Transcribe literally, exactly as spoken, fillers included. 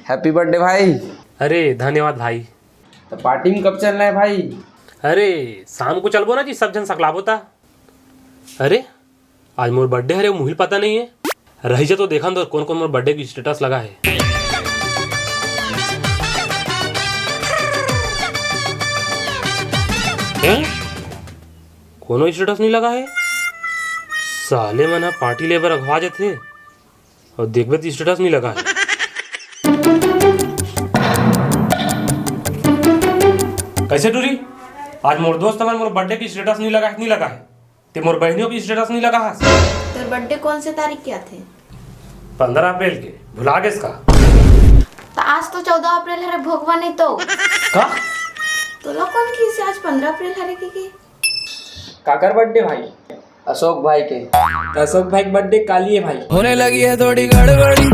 Happy birthday भाई। अरे धन्यवाद भाई। तो party में कब चलना है भाई? अरे शाम को चलबो ना जी, सब झन सकलाबो ता। अरे आज मोर birthday हरे, मुहिल पता नहीं है। रही जा तो देखन तो कोन कोन मोर birthday के status लगा है। हैं? कोनो status नहीं लगा है। साले मन ह party ले बर अघवा जथे। अउ देखबे त status नहीं लगा है। कैसे टूरी? आज मोर दोस्त मन मोर birthday के status नहीं लगा है, नहीं लगा है। ते मोर बहनियों के status नहीं लगा है। तोर birthday कौन से तारीख के आथे? पंद्रह अप्रैल के। भुला गेस का? त आज तो चौदह अप्रैल हरे, भोगवा नहीं तो। का? तोला कौन किहिस आज पंद्रह अप्रैल हरे के, के? काकर birthday भाई? अशोक भाई के। त अशोक भाई के birthday काली है भाई। होने लगी है थोड़ी गड़बड़ी।